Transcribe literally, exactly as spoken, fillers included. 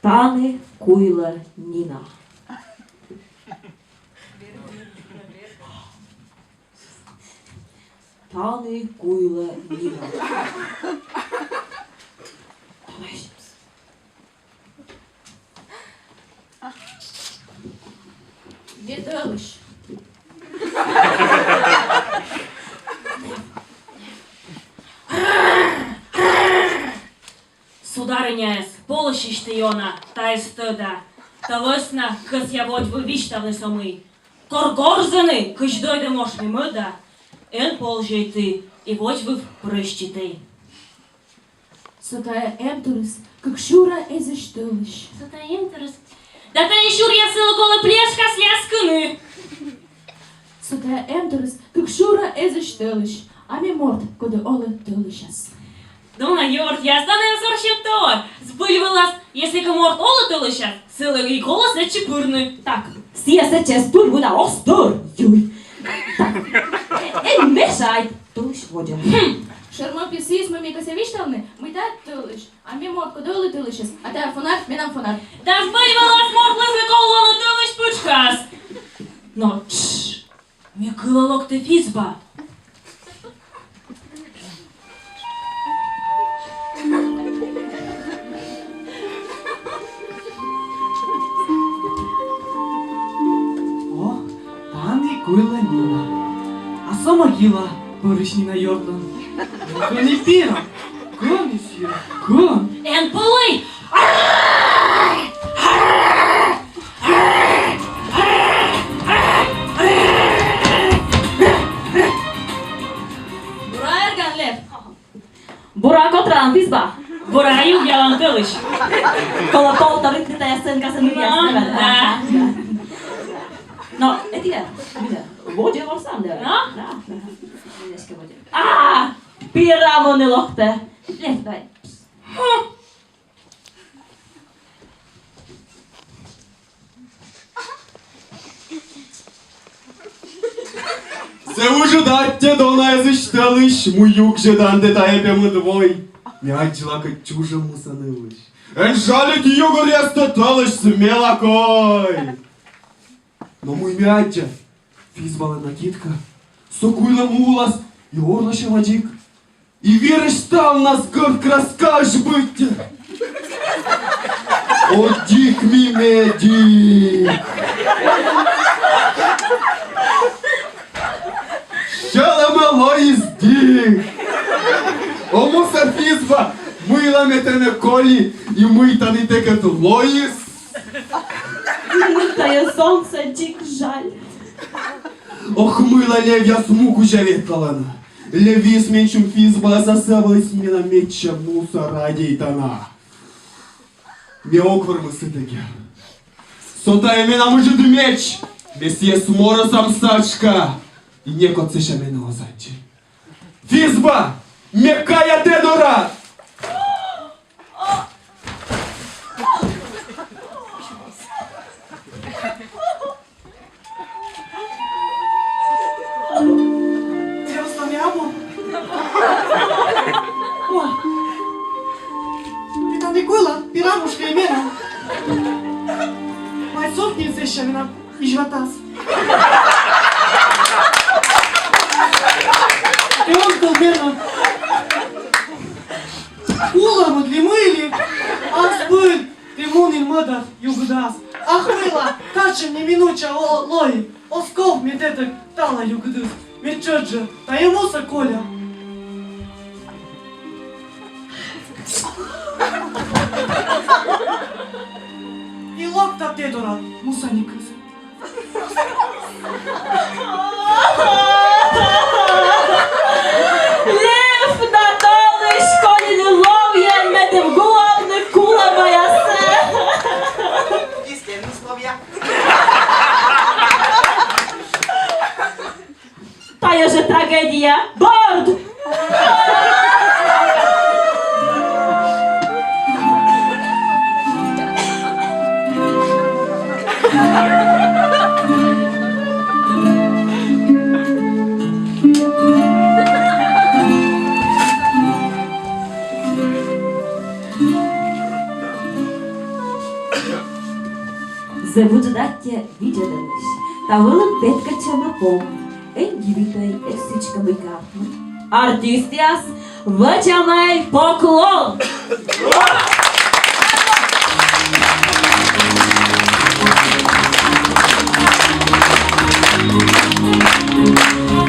Тані куйлӧ Нина. Тані куйлӧ Нина. Ме тӧлысь. Сударыняӧс, полысьысь ті ёна, тайӧс тӧда. Та вӧсна кӧсъя водзвыв висьтавны со мый. Кор горзыны, кыдз дойдӧм ош ме мӧда, эн ползьӧй ті, и водзвыв прӧститӧй. Со тайӧ эмтырыс кык сюрӧ эзысь тӧлысь. Со тайӧ эмтырыс. Да тайӧ сюръяс сылы колӧ плешкасъяскыны. Со тайӧ эмтырыс кык сюрӧ эзысь тӧлысь, а ме морт, коді олӧ тӧлысяс. Дона ёртъяс, тані сор сетӧ. Збыль вылас, если кӧ морт олӧ тӧлысяс, сылы и колӧ сэтчӧ пырны. Так, сійӧ сэтчӧ эз пыр, мый да оз тӧр. Юй. Так. Э, эн мешай. Тӧлысь водзӧ. Хм. Шӧр ме пи сійӧс, мый ме кӧсъя висьтавны, мый тайӧ тӧлысь. А ме морт, коді олӧ тӧлысьыс. А тайӧ фонарь, менам фонарь. Да збыль вылас мортлы колӧ лоны тӧлысь пытшкас. Но тш. Ме кыла локтӧ Физба. О, тані куйлӧ Нина. А со могила пӧрысь Нина ёртлӧн. Кӧні пирӧм, кӧні сійӧ, кӧн. Эн полӧй! Бура, эрган лев! Бура, котыран Физба! Бура, югъялан тӧлысь! Колӧ полторы третья сценкасӧ мыйяс, да, да. Но, эті, мыйла, водзӧ ворсам, да? Но? Да, да. А, пирӧм ӧні локтӧ. Лев, давай. Зэв ыджыд аттьӧ, дона эзысь тӧлысь, мый югзьӧдан тэ тайӧ пемыд вой. Ме аддзыла, кӧть чужӧм муса нылысь. Эн жалит югыръястӧ, тӧлысь смела кой. Но мый ме аддза, Физбалӧн накидка, со куйлӧ му вылас и орлысьӧма дзик. И вирысь ставнас гӧрд краскаысь быттьӧ. О, дик ми медик! Сьӧлӧмӧ лоис дик! О, муса Физба, мыйла ме тэнӧ коли, и мый тані тэкӧд лоис? Мый тайӧ зонсӧ дик жаль. Ох, мыйла левъяс му кузя ветлалӧны. Левйыс менсьым Физбаӧс асываліс менам медся муса радейтана. Ме ог вӧрмы сытӧгӧ. Со тайӧ менам ыджыд меч. Ме сійӧс морӧсам сатшка. И некод сэсся менӧ оз аддзы. Физба! Ме кая тэ дорад! Тӧвсьӧ ме абу. О, ме тані куйла, пирамушка и менам. Вай сувтны сэсся менам изьватас. И он кыл менам. Кулӧмыд ли мый ли, ас пыр тэ мунін мӧдад югыдас. Ах, мыйла татшӧм неминуча лои. Оз ков ме тэтӧг тала югыдыс. Ме тшӧтш жӧ тайӧ муса коля. И локта тэ дорад, мусаникыс. Лев да тӧлысь колины ловъяӧн, медым гуавны кулӧмаяссӧ. Кис кельмыс ловъя. Тайӧ жӧ трагедия. Борд! Вуджӧдӧй видзӧдӧмысь. Та вылын петкӧдчӧма пом. Эн дивитӧй, эн сідзкӧ, мыйкӧ артмӧ. Артистъяс, вӧчамӧй поклон!